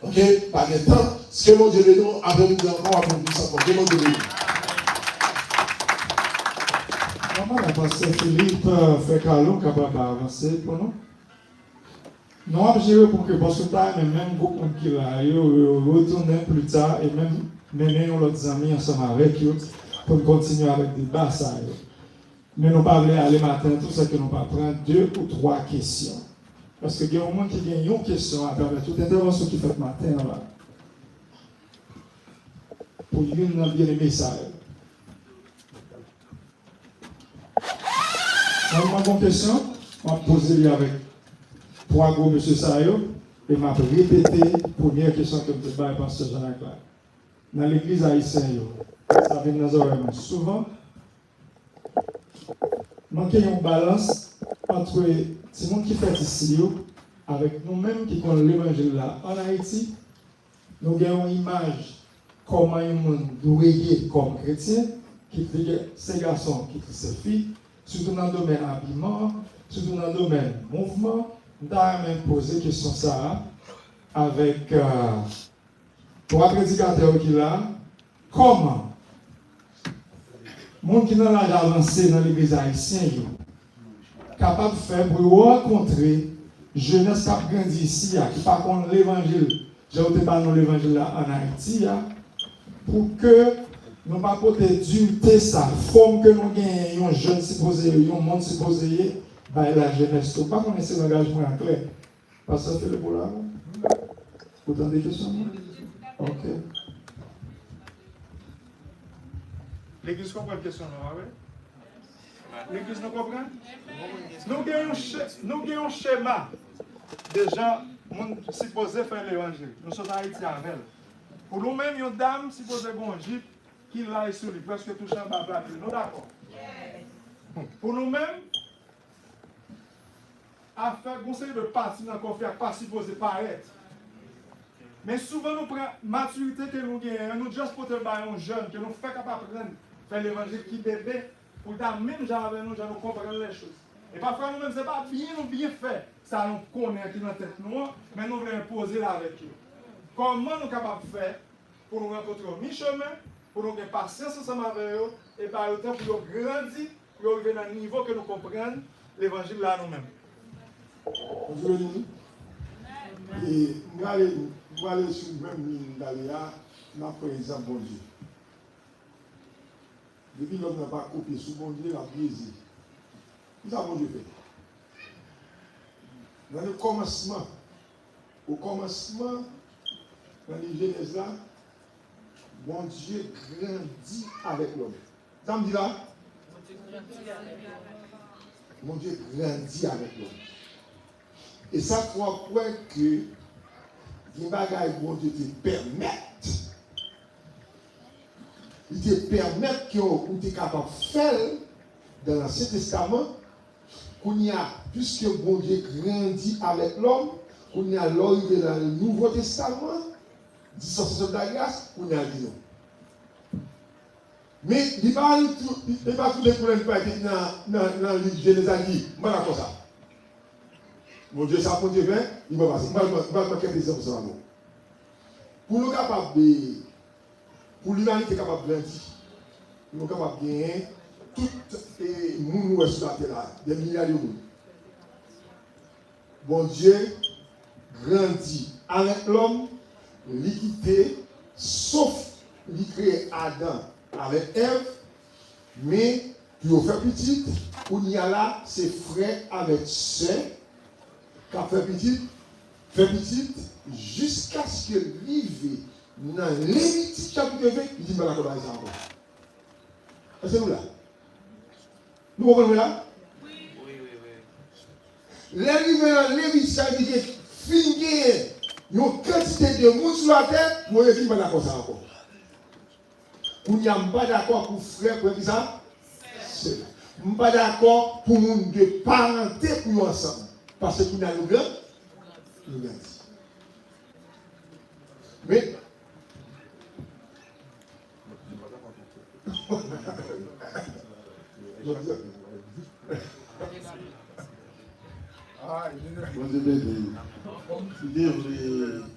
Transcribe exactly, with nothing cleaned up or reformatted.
Ok, pa gen tan. Ke Bondye beni w. Aprè midi ankò, w ap jwenn plis ankò. Ke Bondye beni w. Nòmal, Pastè Philippe, euh, fè kado, kapab avanse pou nou. Nou ap jere pou ke, paske m ta renmen menm gwoup moun ki la yo, yo retounen pli ta e menm mennen yon lòt zanmi ansanm avèk yo pou n kontinye avèk deba sa yo. Men nou pa vle ale maten an tou san ke nou pa pran de ou twa kesyon. Paske gen yon moun ki gen yon kesyon atravè tout entèvansyon ki fèt maten an la. Pou youn nan byeneme sa yo. Mwen, mwen gon kesyon, m ap poze li avèk twa gwo mesye sa yo, e m ap repete premyè kesyon ke m te bay pastè Jean Jacques la. Nan legliz ayisyen yo, sa vin nan zòrèy mwen souvan, manke yon balans ant timoun ki fèt isi yo avèk nou menm ki konn levanjil la ann Ayiti. Nou gen yon imaj kòman yon moun dwe ye kòm kretyen, kit li se gason, kit li se fi, sitou nan domèn abiman, sitou nan domèn mouvman. M ta renmen poze kesyon sa a avèk, euh, twa predikatè yo ki la, kòman moun ki nan laj avanse nan legliz ayisyen yo kapab fè pou yo rankontre jenès k ap grandi isi a, ki pa konn levanjil, jan yo te ba nou levanjil la ann Ayiti a, pou ke nou pa pote dirte sa, fòm ke nou genyen, yon jèn sipoze ye, yon moun sipoze ye, bay lajenès tou. M pa konnen si langaj mwen an klè. Pastè Philippe, ou la? Ou tande kesyon mwen? Ok. Legliz konprann kesyon nou an, wi. Legliz nou konprann? Nou gen yon che-, nou gen yon chema de jan moun sipoze fè levanjil. Nou sot Ayiti avè l. Pou nou menm, yon dam sipoze gen yon jip ki laj sou li, prèske touche anba plato. Nou dakò? Pou nou menm, afè, gon seri de pati nan kò fi a k pa sipoze parèt. Men souvan nou pran matirite ke nou genyen an, nou just pote l bay yon jèn ke nou fèk ap aprann fè levanjil ki bebe, pou l ta menm jan avè nou, jan nou konprann lèchoz. E pafwa nou menm, se pa byen nou byen fè sa nou konnen ki nan tèt nou an, men nou vle enpoze l avèk yo. Kòman nou kapab fè pou nou rankontre yo michemen, pou nou gen pasyans ansanm avè yo, e ba yo tan pou yo grandi, pou yo rive nan nivo ke nou konprann levanjil la nou menm. Bondye beni nou. E m prale, m prale sou menm liy m t ale a, m ap pran egzanp Bondye. Depi lòm nan pa kopye sou Bondye, l ap byeze. Kisa Bondye fè? Nan le kòmansman, o kòmansman, nan liv Jenèz la, Bondye grandi avèk lòm. Sa m di la? Bondye grandi avèk lòm. E sa fè w ap wè ke gen bagay Bondye te pèmèt, li te pèmèt ke w te kapab fè l nan Ansyen Testaman. Kounye a, piske Bondye grandi avèk lòm, kounye a, lè w rive nan Nouvo Testaman, dispensasyon de la grâce, kounye a, li di nou. Men, li pa al tou, li pa tounen kou lè li pa nan, nan, nan liv Jenèz la, li di, "M pa dakò sa." Bondye, sa Bondye fè, li pa pase. M pa, m pa, m pa kète san pou sa, non. Pou nou kapab, eh, pou limanite kapab grandi, pou nou kapab genyen tout, eh, moun nou wè sou latè la, dè milya de moun. Bondye grandi avèk lòm, li kite, sof li kreye Adan avèk Èv, men pou yo fè pitit, kounye a la, se frè avèk sè k ap fè pitit, fè pitit, jiskaske l rive nan Levitik chapit ven, li di, "M pa dakò bagay sa ankò." Èske nou la? Nou konprann mwen la? Lè l rive nan Levitik, sa vle di ke fin genyen yon kantite de moun sou latè, Bondye di, "M pa dakò sa ankò." Kounye a, m pa dakò pou frè pran kisa? Sè. M pa dakò pou moun de parante pou yo ansanm. Paske kounye a, yo gran-, yo grandi. Men, Bondye beni. Si Dye vle,